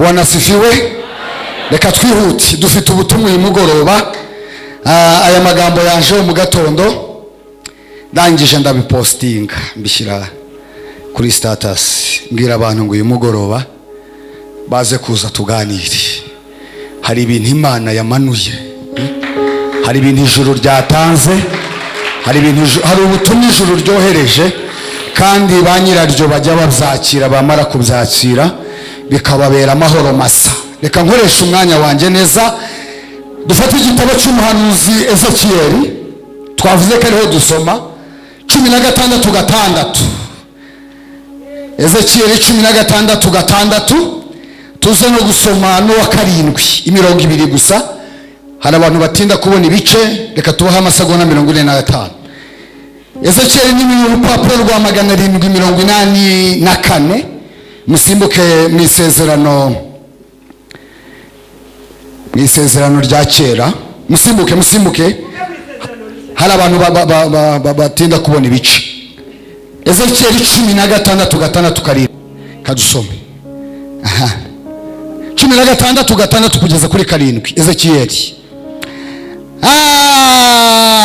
Bwana sifiwe. Reka twihute, dufite ubutumwa uyu mugoroba. Aya magambo yaje mu gatondo, ndangije ndabipostinga mbishyira kuri status, mbwira abantu ngo uyu mugoroba baze kuza tuganire. Hari ibintu Imana yamanuye, hari ibintu ijuru ryatanze, hari ibintu, hari ubutumwa ijuru ryohereje, kandi ba nyiraryo bajya babyakira, bamara kubyakira bikababera amahoro masa. Reka nkoresha umwanya wanjye neza. Dufate igitabo cy'umuhanuzi Ezekiyeli, twavuze ko ariho dusoma 16:6. Ezekiyeli 16:6, tuze no gusoma n'uwa 7 imirongo ibiri gusa. Hari abantu batinda kubona ibice, reka tubahe amasegonda 45. Ezekiyeli ni urupapuro rwa 784, musimbuke mu isezerano rya kera, musimbuke. Hari abantu batinda kubona ibice. Ezekiyeli 16:6-7, kadusome. Aha, 16:6 kugeza kuri 7. Ezekiyeli.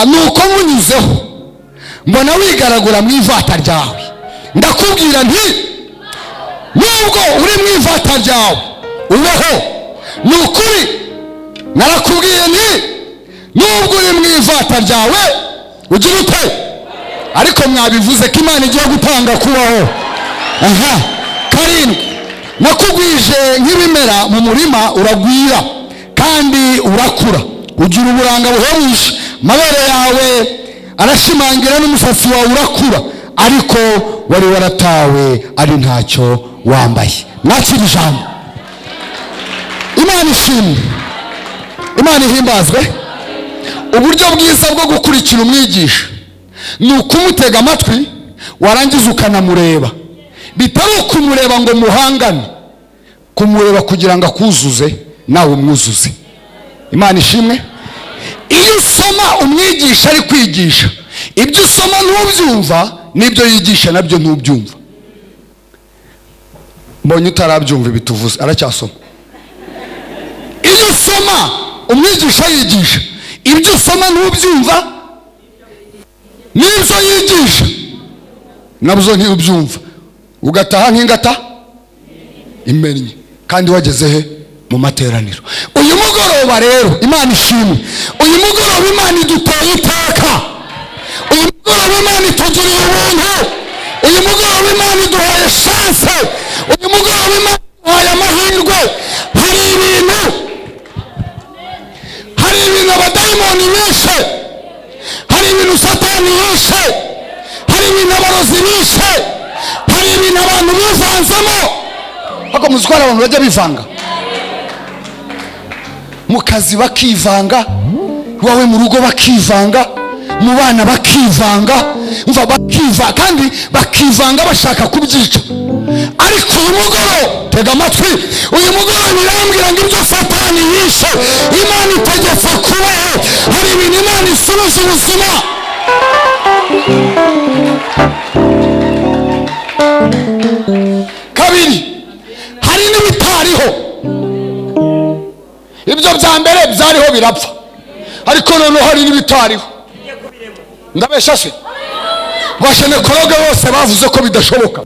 Nuko munyuzeho mbona wigaragura mu ivata ryawe, ndakubwira nti nubwo uri mu ivata ryawe ubeho. Ni ukuri narakubwiye nti nubwo uri mu ivata ryawe ugira ute? Ariko mwabivuze ko Imana igiye gutanga kubaho. Aha, 7, nakugwije nk'ibimera mu murima, uragwira kandi urakura, ugira uburanga buhebuje, amabere yawe arashimangira n'umusatsi wawe urakura, ariko wari waratawe ari ntacyo wambaye. Mwakira ijambo. Imana ishimwe, Imana ihimbazwe. Uburyo bwiza bwo gukurikira umwigisha ni ukumutega amatwi, warangiza ukanamureba. Bitari ukumureba ngo muhangane, kumureba kugira ngo akuzuze nawe umwuzuze. Imana ishimwe. Iyo usoma umwigisha ari kwigisha, ibyo usoma ntubyumva, n'ibyo yigisha nabyo ntubyumva. Mbonye utarabyumva ibituvuze, aracyasoma. Iyo usoma umwigisha yigisha, ibyo usoma ntubyumva, n'ibyo yigisha nabyo ntubyumva, ugataha nk'ingata imennye, kandi wageze he? Mu materaniro. Uyu mugoroba rero Imana ishimwe, uyu mugoroba Imana iduteye iteka, uyu mugoroba Imana itugiriye ubuntu, uyu mugoroba Imana iduhaye chance, uyu mugoroba Imana iduhaye amahirwe. Hari ibintu abadayimoni bishe, hari ibintu Satani yishe, hari ibintu abarozi bishe, hari ibintu abantu bivanzemo. Hako muzikora abantu bajya bivanga mu kazi, bakivanga iwawe mu rugo, bakivanga mu bana, bakivanga umva, bakiva kandi bakivanga bashaka kubyica. Ariko uyu mugoroba tega amatwi, uyu mugoroba birambwira ngo ibyo Satani yishe Imana itegetse kubaho. Hari ibintu Imana isubiza ubuzima. Kabiri, hari n'ibitariho. Ibyo bya mbere byariho birapfa, ariko noneho hari n'ibitariho. Ndabesha se? Bashenekologe bose bavuze ko bidashoboka.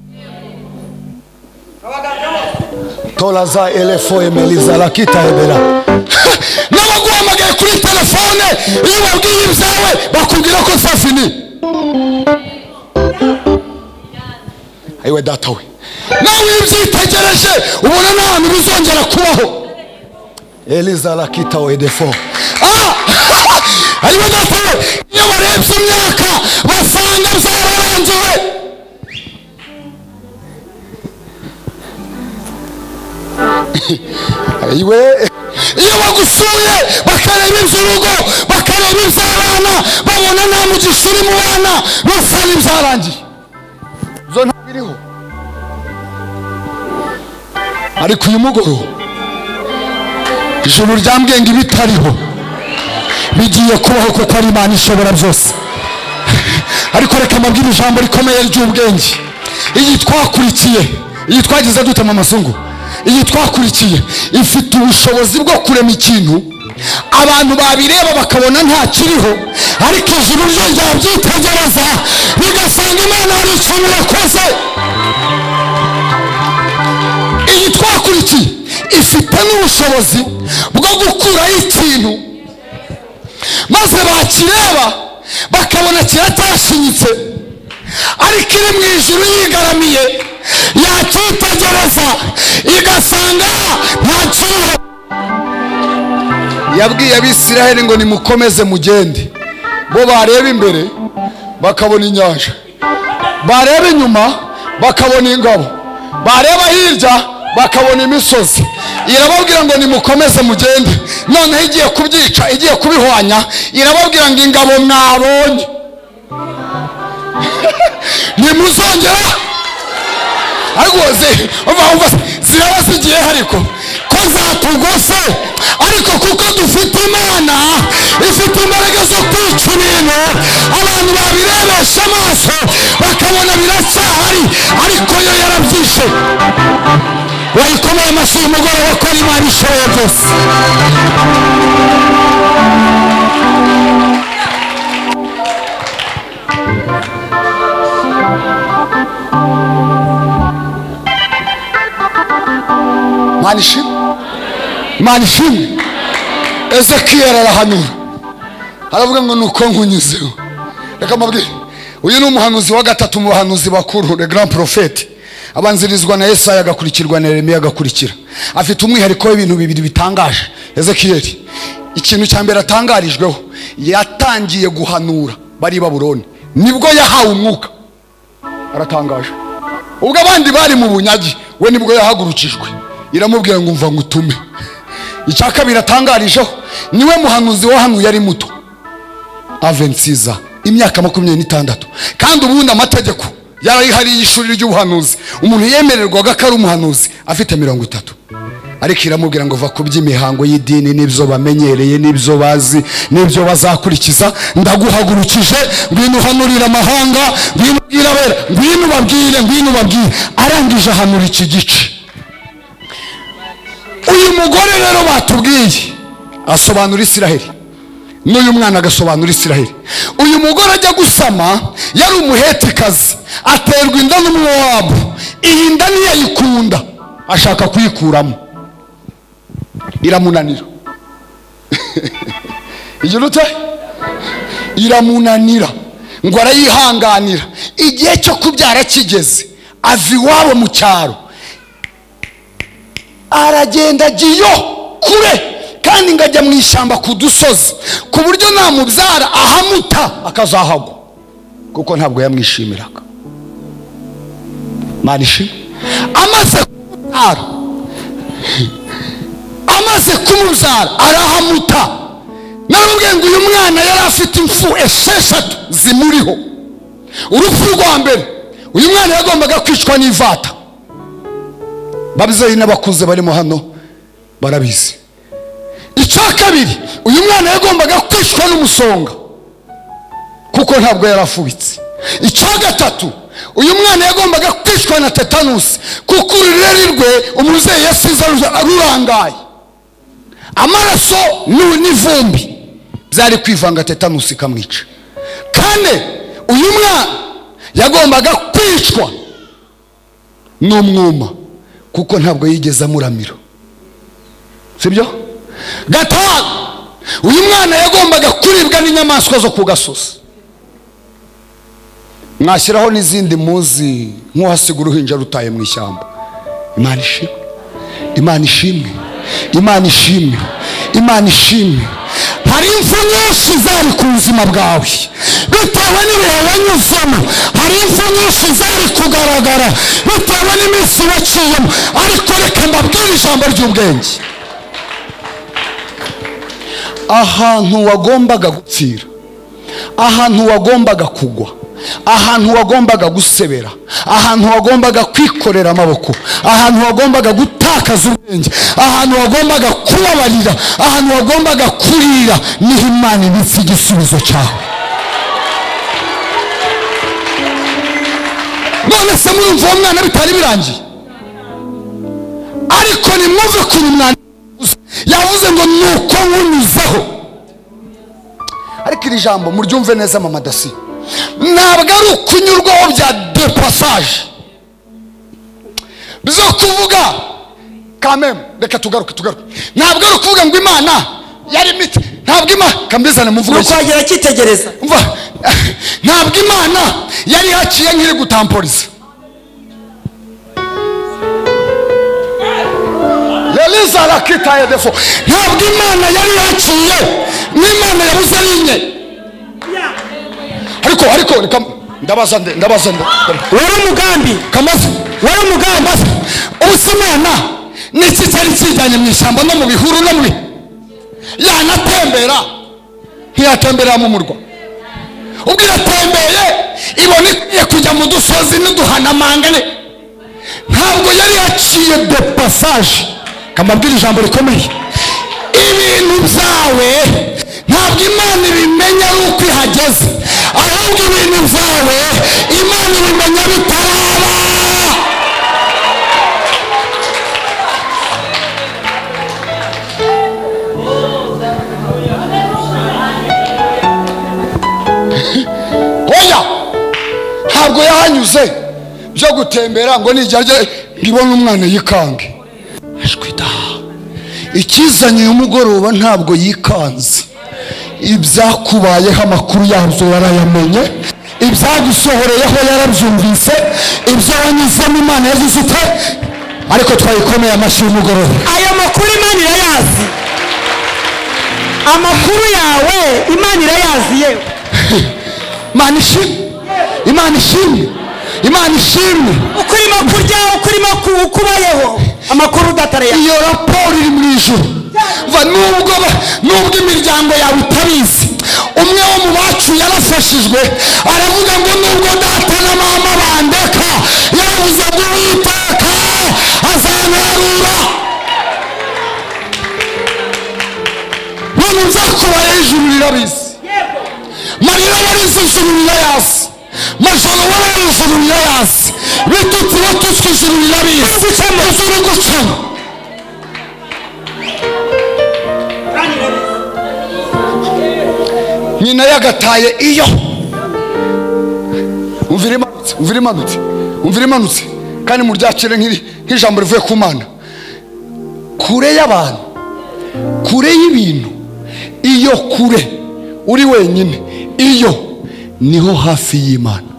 Tola za elefo emeliza lakita ebera. N'abaguhamagaye kuri telefone iyo babwiye ibyawe bakubwira ko safini. Ayiwe data we, nawe ibyitegereje ubona nta hantu bizongera kubaho. Eliza lakita edefo. Ayiwe data we, iyo barebye imyaka basanga byararangiwe. Ayiwe, iyo bagusuye bakareba iby'urugo, bakareba iby'abana, babona nta mugisha uri mu bana, basanga ibyarangiye. Zo ntabiriho. Ariko uyu mugoroba ijuru ryambwiye ngo ibitariho bigiye kubaho, kuko ari Imana ishobora byose. Ariko reka mbabwire ijambo rikomeye ry'ubwenge. Iyi twakurikiye, iyi twagize dute mu masungu, Iyi twakurikiye ifite ubushobozi bwo kurema ikintu abantu babireba bakabona nta kiriho, ariko ijuru ryo ryabyitegereza bigasanga Imana hari ikintu yakoze. Iyi twakurikiye ifite n'ubushobozi bwo gukuraho ikintu maze bakireba bakabona kiratashinyitse, ariko iri mu ijuru yigaramiye yacyitegereza igasanga nta kiriho. Yabwiye Abisiraheli ngo nimukomeze mugende, bo bareba imbere bakabona inyanja, bareba inyuma bakabona ingabo, bareba hirya bakabona imisozi. Irababwira ngo nimukomeze mugende. Noneho igiye kubyica, igiye kubihwanya, irababwira ngo ingabo mwabonye nimuzongera. Ariko ziraba zigiye, ariko ko zatugose, ariko kuko dufite Imana ifite imbaraga zo kwica ibintu, abantu babirebesha amaso bakabona biracyahari, ariko yo yarabyishe. Wayikomeye amashyi umugoroba ko Imana ishoboye byose. Imana ishimwe, Imana ishimwe. Ezekiyeli arahanura aravuga ngo nuko nkunyuzeho. Reka mbabwire, uyu ni umuhanuzi wa gatatu mu bahanuzi bakuru, le grand prophète. Abanzirizwa na Yesaya, agakurikirwa na Yeremiya, agakurikira. Afite umwihariko w'ibintu bibiri bitangaje Ezekiyeli. Ikintu cya mbere atangarijweho, yatangiye guhanura bari i Babuloni, nibwo yahawe umwuka. Aratangaje. Ubwo abandi bari mu bunyagi, we nibwo yahagurukijwe, iramubwira ngo umva ngutume. Icya kabiri atangarijeho, niwe muhanuzi wahanuye ari muto, avensiza imyaka 26. Kandi ubundi amategeko yarayihariye y'ishuri ry'ubuhanuzi, umuntu yemererwaga ko ari umuhanuzi afite 30. Ariko iramubwira ngo va ku by'imihango y'idini n'ibyo bamenyereye n'ibyo bazi n'ibyo bazakurikiza, ndaguhagurukije, ngwino uhanurira amahanga, ngwino ubwire abera, ngwino ubabwire, ngwino ubabwire. Arangije ahanura iki gice. Uyu mugore rero batubwiye asobanura Isiraheli, n'uyu mwana agasobanura Isiraheli. Uyu mugore ajya gusama yari umuhetikazi, aterwa inda n'Umwowabu. Iyi nda ntiyayikunda, ashaka kuyikuramo, iramunanira. Igira ute? Iramunanira, ngo arayihanganira. Igihe cyo kubyara kigeze, ava iwabo mu cyaro, aragenda agiyo kure, kandi ngo ajya mu ishyamba ku dusozi, ku buryo namubyara ahamuta akazahagwa, kuko ntabwo yamwishimiraga. Imana ishimwe. Amaze kumubyara arahamuta. Narababwiye ngo uyu mwana yari afite impfu 6 zimuriho. Urupfu rwa mbere, uyu mwana yagombaga kwicwa n'ivata. Babyeyi n'abakuze barimo hano barabizi. Icya kabiri, uyu mwana yagombaga kwicwa n'umusonga, kuko ntabwo yarafubitse. Icya gatatu, uyu mwana yagombaga kwicwa na tetanusi, kuko urureri rwe umubyeyi yasize rurangaye, amaraso n'ivumbi byari kwivanga, tetanusi ikamwica. Kane, uyu mwana yagombaga kwicwa n'umwuma, kuko ntabwo yigeze amuramira. Sibyo? Gatanu, uyu mwana yagombaga kuribwa n'inyamaswa zo ku gasozi. Mwashyiraho n'izindi muzi nk'uhasiga uruhinja rutaye mu ishyamba. Imana ishimwe, Imana ishimwe, Imana ishimwe, Imana ishimwe. Hari impfu nyinshi zari ku buzima bwawe bitewe n'ibihe wanyuzemo, hari impfu nyinshi zari kugaragara bitewe n'iminsi waciyemo, ariko reka mbabwire ijambo ry'ubwenge. Ahantu wagombaga gupfira, ahantu wagombaga kugwa, ahantu wagombaga gusebera, ahantu wagombaga kwikorera amaboko, ahantu wagombaga gutakaza ubwenge, ahantu wagombaga kubabarira, ahantu wagombaga kurira, niho Imana ibitse igisubizo cyawe. None se murumva uwo mwana bitari birangiye? Ariko nimwumve ukuntu umwana yavuze ngo nuko nkunyuzeho. Ariko iri jambo muryumve neza mama Dasi, ntabwo ari ukunyurwaho bya de passage bizo kuvuga kameme. Reka tugaruke ntabwo ari ukuvuga ngo Imana yari imiti, ntabwo Imana kambizane muvugo nuko agera cyitegereza. Umva, ntabwo Imana yari haciye nkiri gutamporiza. Leliza la kita ya defo. Ntabwo Imana yari haciye n'Imana yabuze rinye. Ariko reka ndabaza nde wari umugambi kamaze wari umugambi. Usimana niki cyari kijyanye mu ishyamba no mu bihuru no mu yanatembera, ntiyatembera mu murwa. Ubwo iratembeye ibona ikwiye kujya mu dusozi n'uduhanamangane. Ntabwo yari yaciye de passage. Kamabwira ijambo rikomeye, ibintu byawe ntabwo Imana ibimenya ari uko ihageze, ahubwo ibintu byawe Imana ibimenya bitaraba. Oya, ntabwo yahanyuze byo gutembera ngo nijyaje ngibone umwana yikange. Ashwita ikizanye uyu mugoroba ntabwo yikanze. Ibyakubayeho amakuru yabyo yarayamenye, ibyagusohoreyeho yarabyumvise, ibyo wanyuzemo Imana yagize ute. Ariko twayikomeye amashyi y'umugoroba. Ayo makuru Imana irayazi, amakuru yawe Imana irayazi. Yewe Imana ishimwe, Imana ishimwe, Imana ishimwe. Uko urimo kurya, uko urimo kubayeho, amakuru udatareye. Iyo raporo iri mu ijuru. Nubwo imiryango yawe itabizi, umwe wo mu bacu yarafashijwe aravuga ngo nubwo data na mama bandeka, yaravuze ngo Uwiteka azanarura. None nzakubaye ijuru rirabizi, Marira warize ijuru rirayazi, Majoro warize ijuru rirayazi, Bitutsi watutswe ijuru rirabizi. Ijuru gucamo. Nyina yagataye iyo. Umvira imanutse, umvira imanutse, umvira imanutse. Kandi muryakire nk'ijambo rivuye ku Mana. Kure y'abantu, kure y'ibintu, iyo kure uri wenyine, iyo niho hafi y'Imana.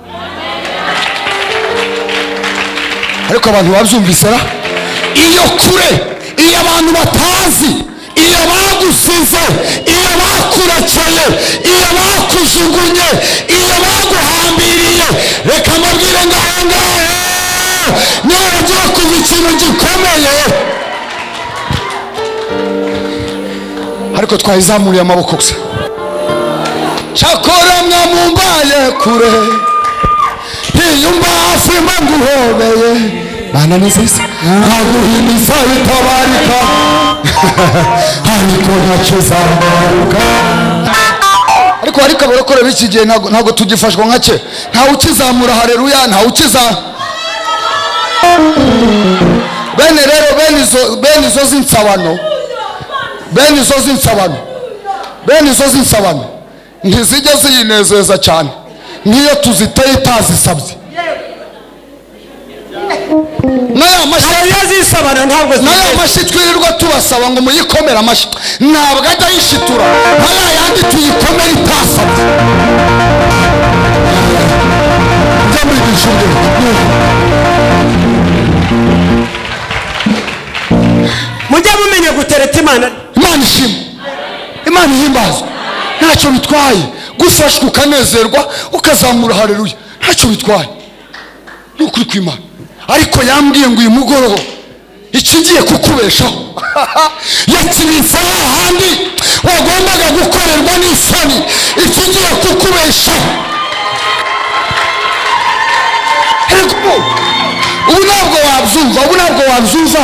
Ariko abantu babyumvise ra? Iyo kure, iyo abantu batazi, iyo bagusize, iyo bakurekeye, iyo bakujugunye, iyo baguhambiriye, reka mbabwire ngo aho ngaho niho hagiye kuva ikintu gikomeye. Ariko twayizamuriye amaboko gusa. Cyakora mwamumbaye kure, ntiyumva hafi mba nguhobeye. Mana ni nziza, nkaguhimiza bitabarika, ariko ntacyo uzamaruka. Ariko abarokore b'iki gihe ntabwo tugifashwa nka kera. Ntawe ukizamura haleluya, ntawe ukiza. Bene rero bene izo z'insabano, bene izo z'insabano, bene izo z'insabano ntizijya ziyinezeza cyane nk'iyo tuziteye itazisabye. N'aya mashyi twirirwa tubasaba ngo muyikomere amashyi, ntabwo ajya yishitura nka yandi tuyikomere itasabye. Mujye mumenya gutereta Imana. Imana ishimwe, Imana ihimbazwe. Ntacyo bitwaye gufashwa ukanezerwa ukazamura haleluya, ntacyo bitwaye, ni ukuri kw'Imana. Ariko yambwiye ngo uyu mugoroba ikigiye kukubeshaho yakibitse hahandi wagombaga gukorerwa n'isoni, ikigiye kukubeshaho. Ubu ntabwo wabyumva, ubu ntabwo wabyumva,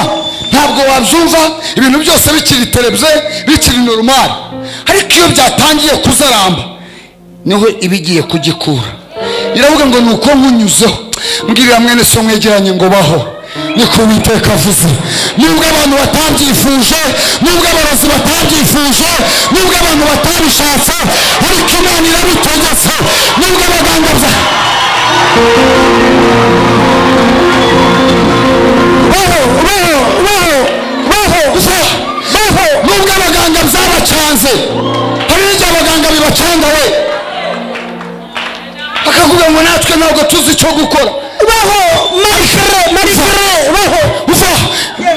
ntabwo wabyumva. Ibintu byose bikiri terebye, bikiri normal. Ariko iyo byatangiye kuzaramba niho ibigiye kugikura. Iravuga ngo nuko nkunyuzeho. Mbwirira mwene so mwegeranye ngo baho. Niko Uwiteka avuze. Nubwo abantu batabyifuje, nubwo abarozi batabyifuje, nubwo abantu batabishatse, ariko Imana irabitegetse. Nubwo abaganga bya nubwo abaganga byabacanze, hari n'igihe abaganga bibacanga we bakavuga ngo natwe ntabwo tuzi icyo gukora. Baho malgré malgré baho uva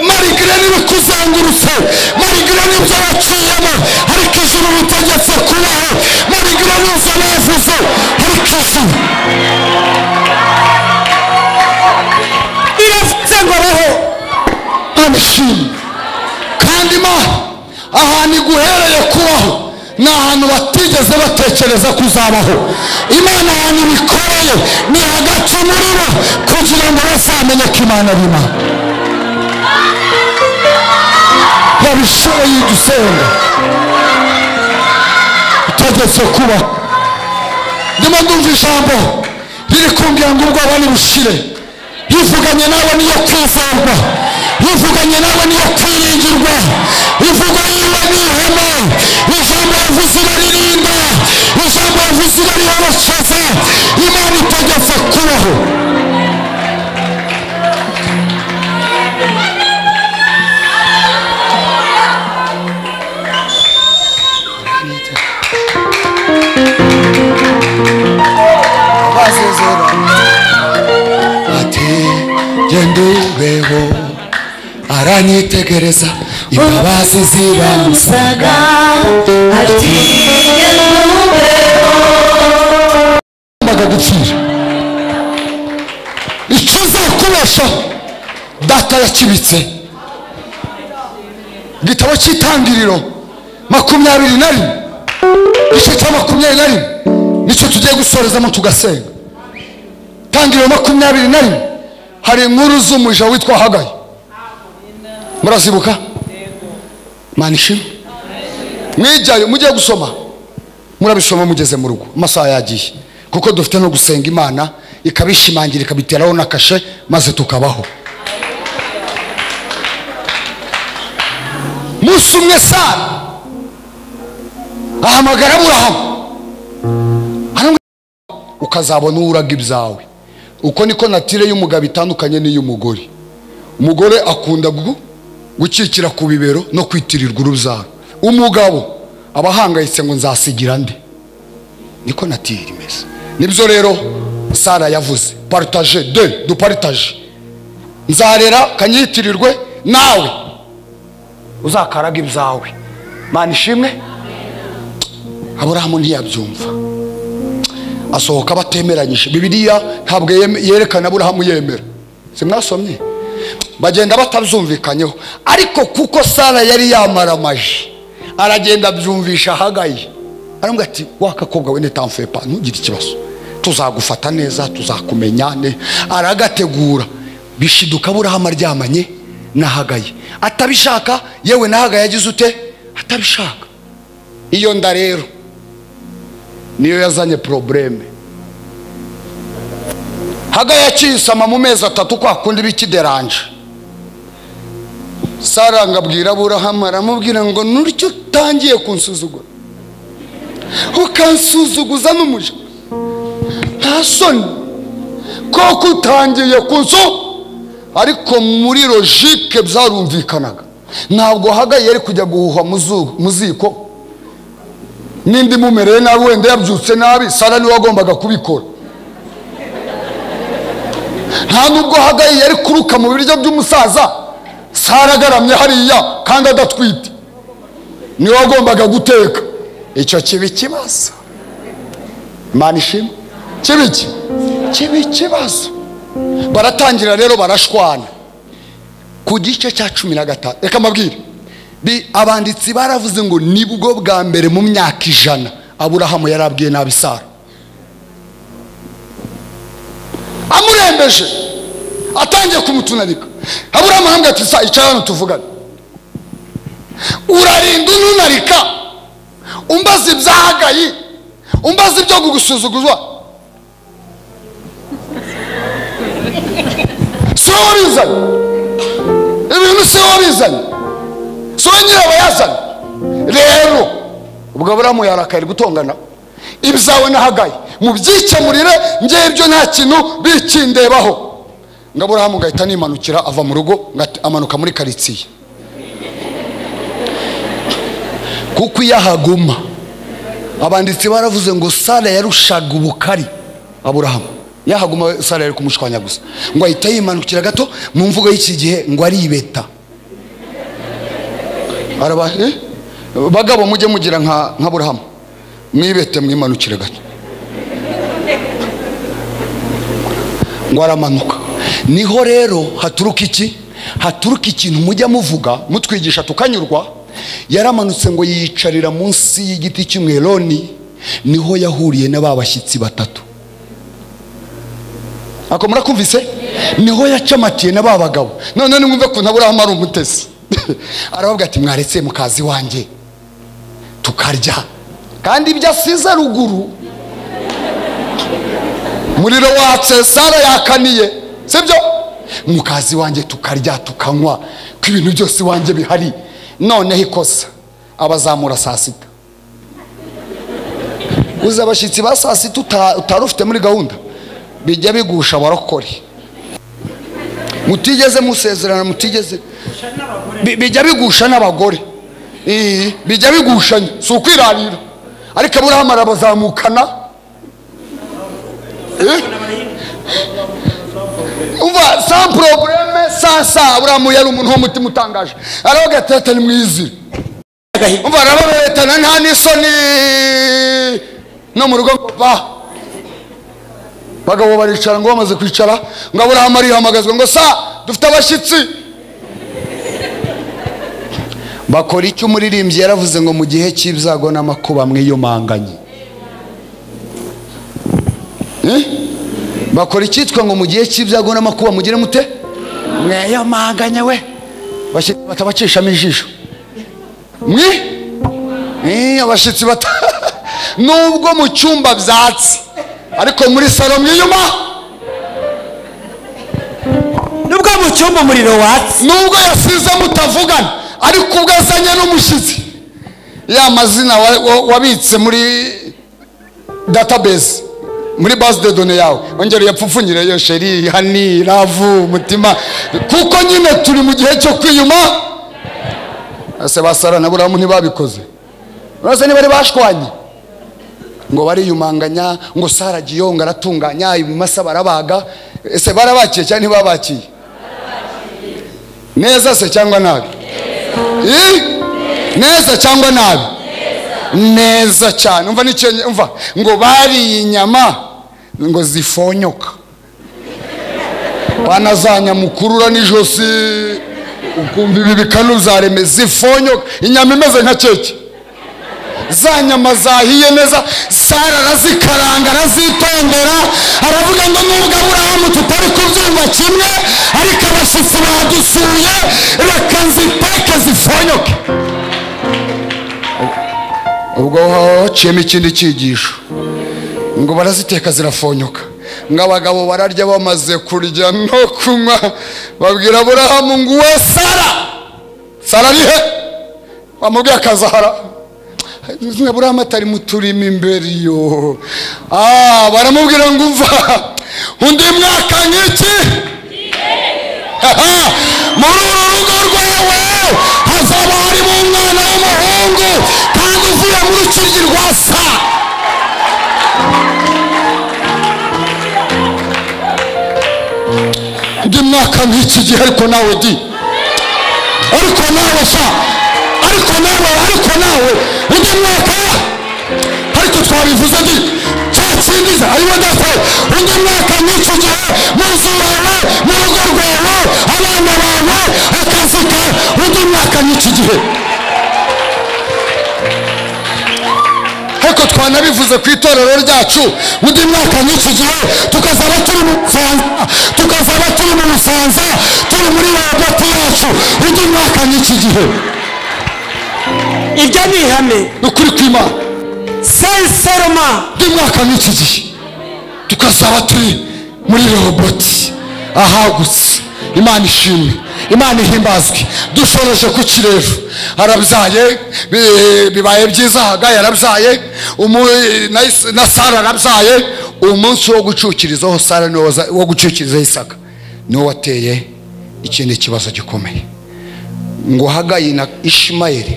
malgré n'ibikuzengurutse, malgré n'ibyo waciyemo, ariko ijuru ritegetse kubaho. Malgré n'ibyo bavuze, ariko ijuru iravuze ngo baho. Amishimwe. Kandi Imana ahantu iguhereye kubaho ni ahantu batigeze batekereza kuzabaho. Imana ahantu ibikoreye ni hagati muri bo, kugira ngo bazamenye ko Imana ari Imana. Yabishoboye dusenga itegetse kubaho. Ndimo ndumva ijambo riri kumbwira ngo ubwoba nibushire. Yivuganye nawe niyo kwizerwa, yivuganye nawe niyo kwiringirwa, ivuga yiwe ni ihema. Ijambo yavuze iraririnda, ijambo yavuze irariherekeza. Imana itegetse kubaho. Genda ubeho, aranyitegereza, imbabazi ziramusaga, ati genda ubeho. Mbaga gupfira icyo uzakubesha data yakibitse. Igitabo cy'Itangiriro 21, igice cya 21 nicyo tugiye gusorezamo tugasenga. Itangiriro 21 hari inkuru z'umuja witwa Hagayi. Murazibuka? Imana ishimwe. Mwijyayo mugiye gusoma, murabisoma mugeze mu rugo, amasaha yagiye, kuko dufite no gusenga Imana ikabishimangira ikabiteraho n'akashe, maze tukabaho. Musi umwe Sara ahamagara Aburahamu, ukazabona uraga ibyawe. Uko niko natire y'umugabo itandukanye n'iy'umugore. Umugore akunda gukikira ku bibero no kwitirirwa urubyaro. Umugabo aba ahangayitse ngo nzasigira nde. Niko natire imeze. Nibyo rero Sara yavuze, partage de du partage, nzarera kanyitirirwe nawe uzakaraga ibyawe. Mana ishimwe. Aburahamu ntiyabyumva, asohoka batemeranyije. Bibiliya ntabwo yerekana Aburahamu yemera, simwasomye? Bagenda batabyumvikanyeho, ariko kuko Sara yari yamaramaje aragenda abyumvisha Hagayi, aramubwira ati wa kakobwa we ne t'en fais pas, ntugire ikibazo, tuzagufata neza, tuzakumenya ne. Aragategura, bishiduka Aburahamu aryamanye na Hagayi atabishaka. Yewe na Hagayi yagize ute? Atabishaka. Iyo nda rero niyo yazanye probleme. Hagayi yakisama mu mezi 3 kwa kundi bikideranje. Sara ngabwira Aburahamu, aramubwira ngo nuryo utangiye kunsuzugura, ukansuzuguza n'umuja, nta soni koko utangiye kunsu. Ariko muri logique byarumvikanaga, ntabwo Hagayi yari kujya guhuha mu ziko n'indi mumereye nabi, wenda yabyutse nabi. Sara niwe wagombaga kubikora. Nta nubwo Hagayi yari kuruka mu biryo by'umusaza, Sara agaramye hariya kandi adatwite, niwe wagombaga guteka. Icyo kiba ikibazo. Imana ishimwe. Kiba iki? Kiba ikibazo. Baratangira rero barashwana. Ku gice cya 15, reka mbabwire, abanditsi baravuze ngo nibwo bwa mbere mu myaka 100 Aburahamu yarabwiye nabi Sara, amurembeje, atangiye kumutunarika. Aburahamu arambwira ati sa icara hano tuvugane. Urarinda ununarika, umbaza ibya Hagayi, umbaza ibyo kugusuzuguzwa. Si wowe wabizanye. Ibintu si wowe wabizanye, si wowe nyirabayazana. Rero ubwo Aburahamu yarakaye gutongana, ibyawe nahagaye mubyikemurire, njye ibyo nta kintu bikindebaho. Ngo Aburahamu ngahita nimanukira ava mu rugo, amanuka muri karitsiye, kuko iyo ahaguma abanditsi baravuze ngo Sara yarushaga ubukari Aburahamu. Yahaguma Sara yari kumushwanya gusa. Ngo ahita yimanukira gato mu mvugo y'iki gihe ngo aribeta. Araba bagabo mujye mugira nka Aburahamu, mwibete mwimanukire gato. Ngo aramanuka. Niho rero haturuka iki? Haturuka ikintu mujya muvuga mutwigisha tukanyurwa. Yaramanutse ngo yiyicarira munsi y'igiti cy'umweloni, niho yahuriye n'ababashyitsi batatu. Ako murakumvise? Niho yacamatiye n'ababagabo. None nimwumve ko Aburahamu ari umutesi. Aravuga ati mwaretse mukazi wanjye tukarya, kandi ibyo asize ruguru muriro watse Sara yakaniye, sibyo? Mukazi wanjye tukarya tukanywa, ko ibintu byose wanjye bihari. Noneho ikosa abazamura saa sita. Uza abashyitsi ba saa sita utari ufite muri gahunda, bijya bigusha abarokore mutigeze musezerana, mutigeze bijya bigusha n'abagore, bijya bigushanya, si ukwirarira. Ariko Aburahamu arabazamukana. Umva sans problème, sans Aburahamu yari umuntu w'umutima utangaje. Aravuga ati ati ni mwizire. Umva arababetana nta n'isoni no mu rugo ba bagabo baricara. Ngo bamaze kwicara, ngo Aburahamu arihamagazwa ngo sa dufite abashyitsi. Bakora icyo umuririmbyi yaravuze ngo mu gihe cy'ibyago n'amakuba mwiyumanganye. Bakora icyitwa ngo mu gihe cy'ibyago n'amakuba mugire mute? Mwiyumanganye we. Bashyitsi batabacishamo ijisho. Mwi? Abashyitsi bata nubwo mu cyumba byatsi, ariko muri salo mwiyuma. Nubwo mu cyumba umuriro watse, nubwo yasize mutavugana, ariko ubwo azanye n'umushyitsi, ya mazina wabitse muri database, muri base de données yawe, ongera uyapfupfunyire yo sheri, hani, ravu, mutima, kuko nyine turi mu gihe cyo kwiyuma. Ese ba Sara na Aburahamu ntibabikoze? Urase niba bari bashwanye ngo bariyumanganya, ngo Sara agiye ngo aratunganya ibimasa barabaga. Ese barabakiye cyangwa ntibabakiye? Neza se cyangwa nabi? Neza cyangwa nabi? Neza cyane. Umva n'icyo umva ngo bariye inyama ngo zifonyoka, banazanya mukurura n'ijosi, ukumva ibi bikanu zareme zifonyoka, inyama imeze nka keke, za nyama zahiye neza. Sara arazikaranga arazitondera, aravuga ngo nubwo Aburahamu tutari kubyumva kimwe, ariko abashyitsi badusuye, reka nziteke zifonyoke. Ubwo haciyemo ikindi cyigisho, ngo baraziteka zirafonyoka, ngo abagabo bararya bamaze kurya no kunywa, babwira Aburahamu ngo uwe Sara, Sara ari he? Bamubwiye akazahara. Aburahamu atari muturimo imbere yo. Baramubwira ngo umva undi mwaka nk'iki muri uru rugo rwawe hazaba harimo umwana w'umuhungu, kandi uvuye mu rukiryi rwa Sa. Undi mwaka nk'iki gihe, ariko nawe di, ariko nawe sha, ariko nawe, ariko nawe, undi mwaka, ariko twabivuze ndi cya kindiza ariwe data. Undi mwaka nk'iki gihe mu nzu yawe, mu rugo rwawe, abana bawe, akazi kawe, undi mwaka nk'iki gihe. Ariko twanabivuze ku itorero ryacu, undi mwaka nk'iki gihe tukazaba turi mu Busanza, tukazaba turi mu Busanza, turi muri roboti yacu, undi mwaka nk'iki gihe. Ibyo ni ihame, ukuri kw'Imana. Sincèrement, undi mwaka nk'iki gihe tukazaba turi muri roboti ahagutse. Imana ishimwe, Imana ihimbazwe. Dushoroje ku kirevu, arabyaye, bibaye byiza. Hagayi yarabyaye, na Sara arabyaye. Umunsi wo gucukirizaho Sara wo gucukirizaho Isaka niwo wateye ikindi kibazo gikomeye. Ngo Hagayi na Ishimayeli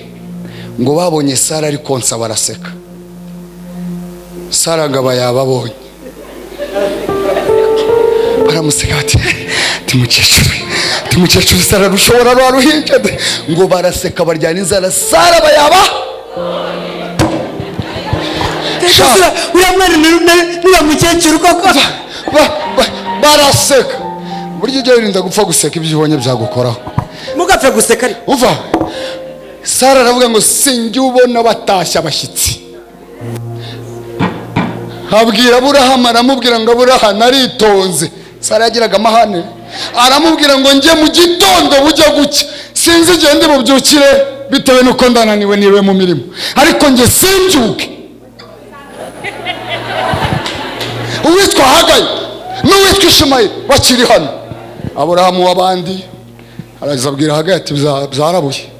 ngo babonye Sara ari konsa baraseka. Sara ngo aba yababonye, baramuseka bati timukecuru Sara rushobora rwa ruhinja. Ngo baraseka baryana inzara. Sara bayaba uriya mwana niba mukecuru koko baraseka. Burya ujya wirinda gupfa guseka, ibyo ubonye byagukoraho. Mugapfe guseka ari uva. Sara aravuga ngo sinjye ubona batashya abashyitsi. Abwira Aburahamu, aramubwira ngo Aburahamu naritonze. Sara yagiraga amahane, aramubwira ngo njye mu gitondo bujya gucya, sinzi igihe ndi bubyukire bitewe n'uko ndananiwe niwe mu mirimo, ariko njye simbyuke. Uwitwa Hagayi n'uwitwa Ishimayeli bakiri hano. Aburahamu w'abandi araza abwira Hagayi ati byarabuye.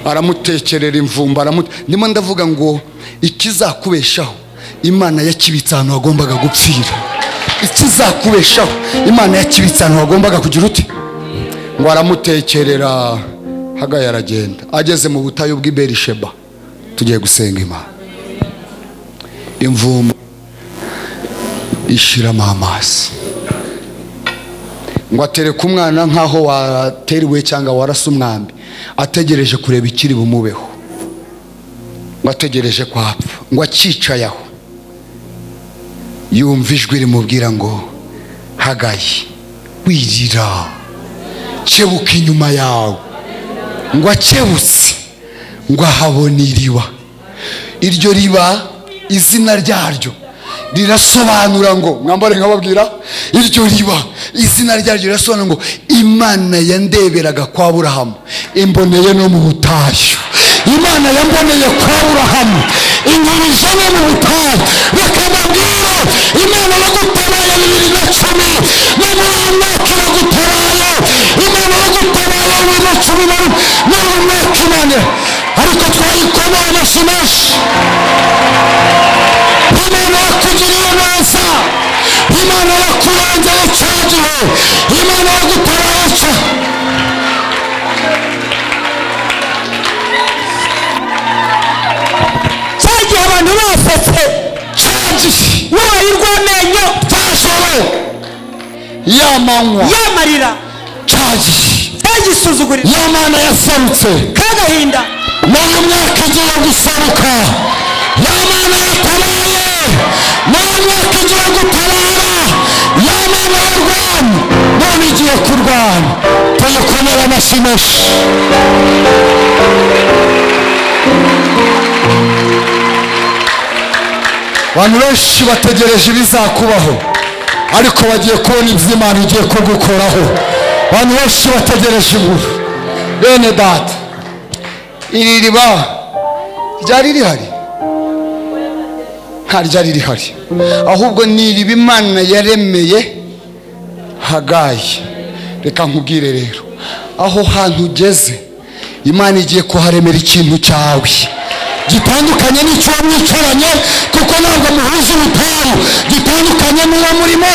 Aramutekerera imvumba. Ndimo ndavuga ngo ikizakubeshaho Imana yakibitse ahantu wagombaga gupfira. Ikizakubeshaho Imana yakibitse ahantu wagombaga kugira uti. Ngo aramutekerera. Hagayi aragenda, ageze mu butayu bw'i Berisheba. Tugiye gusenga Imana. Imvumba ishiramo amazi. Ngo atereka umwana nkaho wateriwe cyangwa warasa umwambi, ategereje kureba ikiri bumubeho. Ngo ategereje kwapfa. Ngo akicaye aho yumva ijwi rimubwira ngo Hagayi wirira, kebuka inyuma yawe. Ngo akebutse ngo ahabona iriba. Iryo riba izina ryaryo rirasobanura ngo, mwambare nkababwira, iryo riba izina ryaryo rirasobanura ngo Imana yandeberaga kwa Aburahamu imboneye no mu butayu. Imana yamboneye kwa Aburahamu inkubije no mu butayu. Bakababwira Imana yagutabaye 2010, no muri mwaka iragutabaye. Imana yagutabaye 2011, no muri mwaka Imana. Ariko twayikomeye amashyi menshi. Imana yakugiriye neza, Imana yakurengeye cya gihe, Imana yagutabaye cya. Cya gihe abantu basetse, cya gihe wabaye urw'amenyo, cyashowe yamanywa yamarira, cya gihe cyagisuzugurira, ya Mana yaserutse kagahinda. N'uyu mwaka igiye guseruka, ya Mana yatabaye, n'uyu mwaka igiye gutabara, ya Mana yarwanye none igiye kurwana. Tuyikomere amashyi menshi. Abantu benshi bategereje ibizakubaho, ariko bagiye kubona ibyo Imana igiye kugukoraho. Abantu benshi bategereje inkuru. Bene data, iri riba ryari rihari? Nta ryari rihari, ahubwo ni iriba Imana yaremeye Hagayi. Reka nkubwire rero, aho hantu ugeze Imana igiye kuharemera ikintu cyawe gitandukanye n'icyo mwicaranye, kuko ntabwo muhuza ubutayu, gitandukanye n'uwo murimo.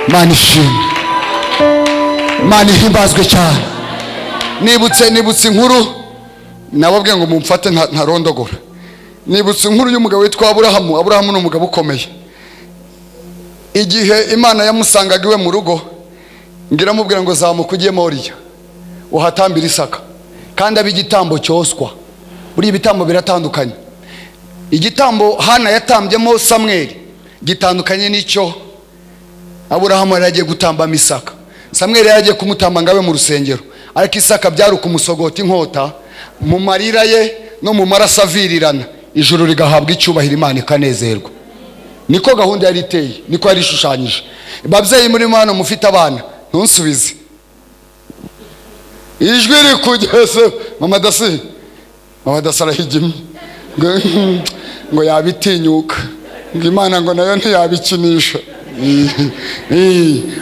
Imana ishimwe, Imana ihimbazwe cyane. Nibutse inkuru nababwiye ngo mumfate ntarondogora. Nibutse inkuru y'umugabo witwa Aburahamu. Aburahamu ni umugabo ukomeye. Igihe Imana yamusangaga iwe mu rugo, ngira mubwira ngo zamuka ugiye Moriya uhatambira Isaka, kandi abe igitambo cyoswa. Buri ibitambo biratandukanye. Igitambo Hana yatambyemo Samweli gitandukanye n'icyo Aburahamu yari agiye gutambamo Isaka. Samweli yari agiye kumutamba ngo abe mu rusengero, ariko Isaka byari ukumusogota inkota mu marira ye no mu maraso avirirana, ijuru rigahabwa icyubahiro, Imana ikanezerwa. Niko gahunda yari iteye, niko yari ishushanyije. Babyeyi muri hano mufite abana, ntunsubize ijwi rikugeze. Mama Dasi, Mama Dasi arahigimye ngo yabitinyuka, ngo Imana ngo nayo ntiyabikinisha.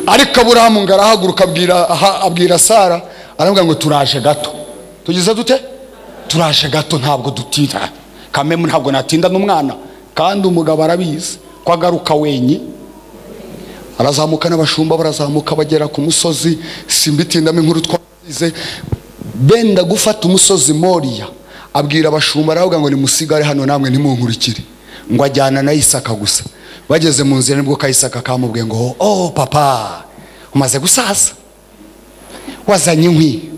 Ariko Aburahamu ngo arahaguruka abwira Sara, aramubwira ngo turaje gato. Tugize dute? Turaje gato, ntabwo dutinda. Kamemu ntabwo natinda n'umwana, kandi umugabo arabizi ko agaruka wenye. Arazamuka n'abashumba barazamuka bagera ku musozi, simbitindamo inkuru twazize. Benda gufata umusozi Moriya, abwira abashumba aravuga ngo nimusigare hano namwe ntimunkurikire, ngo ajyana na Isaka gusa. Bageze mu nzira nibwo Isaka kamubwiye ngo oh papa, umaze gusaza, wazanye inkwi,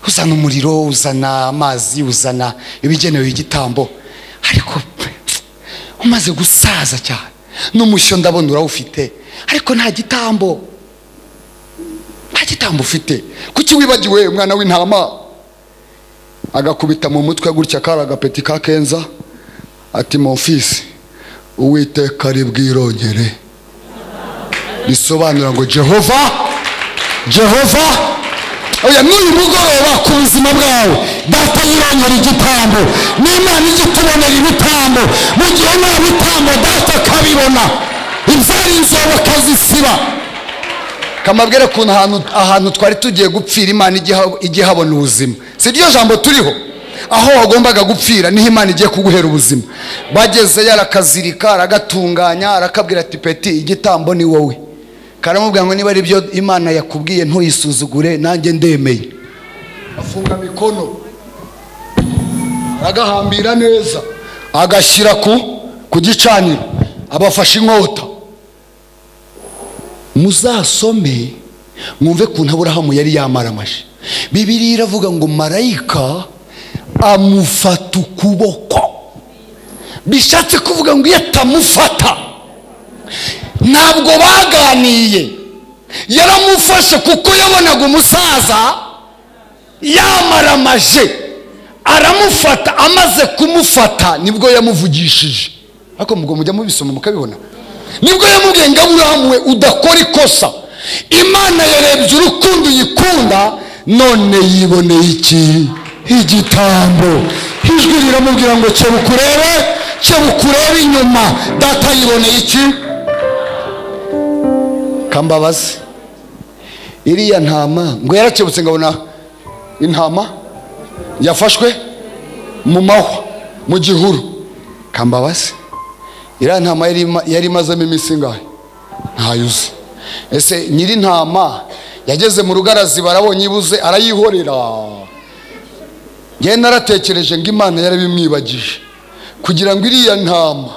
uzana umuriro, uzana amazi, uzana ibigenewe igitambo, ariko umaze gusaza cyane, n'umushyo ndabona urawufite, ariko nta gitambo, nta gitambo ufite. Kuki wibagiwe umwana w'intama? Agakubita mu mutwe gutya kari agapeti ka Kenza, ati mon fils, Uwiteka ari bwirongere. Bisobanura ngo Jehova, Jehova. Oya, n'uyu mugoroba ku buzima bwawe data yirongera igitambo, n'Imana ijya itubonera ibitambo. Mu gihe nta bitambo data akabibona, ibyari inzobo akazisiba. Kamabwire ukuntu ahantu twari tugiye gupfira Imana ijya ihabona ubuzima. Si ryo jambo turiho? Aho wagombaga gupfira niho Imana igiye kuguhera ubuzima. Bageze yarakazirika, aragatunganya, arakabwira ati peti, igitambo ni wowe. Karamubwira ngo niba ari byo Imana yakubwiye ntuyisuzugure, nanjye ndemeye. Afunga mikono, aragahambira neza, agashyira ku gicaniro, abafashe inkota. Muzasome mwumve kuntu Aburahamu yari yamaramaje. Bibiliya iravuga ngo marayika amufata ukuboko. Bishatse kuvuga ngo iyo atamufata ntabwo baganiye. Yaramufashe kuko yabonaga umusaza yamaramaje, aramufata. Amaze kumufata nibwo yamuvugishije. Ariko mubwo mujya mubisoma mukabibona. Nibwo yamubwiye ngo Aburahamu we udakora ikosa, Imana yarebye urukundo uyikunda, none yiboneye iki? Igitambo. Ijwi riramubwira ngo kebukurebe, kebukurebe inyuma, data yiboneye iki? Kambabazi iriya ntama ngo yarakebutse ngabona intama yafashwe mu mahwa mu gihuru. Kambabazi iriya ntama yari imazemo iminsi ingahe? Ntayuzi. Ese nyiri ntama yageze mu rugarazi barabonye ibuze arayihorera. Njye naratekereje ngo Imana yarabimwibagije kugira ngo iriya ntama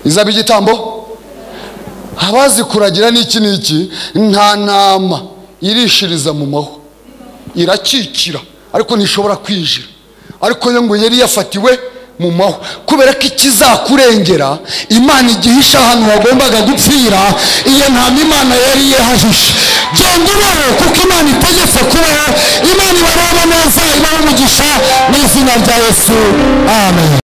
izaba igitambo. Abazi kuragira n'iki n'iki, nta ntama irishiriza mu mahwa, irakikira ariko ntishobora kwinjira. Ariko yo ngo yari yafatiwe mu mahwa, kubera ko ikizakurengera Imana igihisha ahantu wagombaga gupfira, iyo ntama Imana yari yahajishe. Genda ubaho kuko Imana itegetse kubaho. Imana ibareba neza, ibahe umugisha mu izina rya Yesu, amen.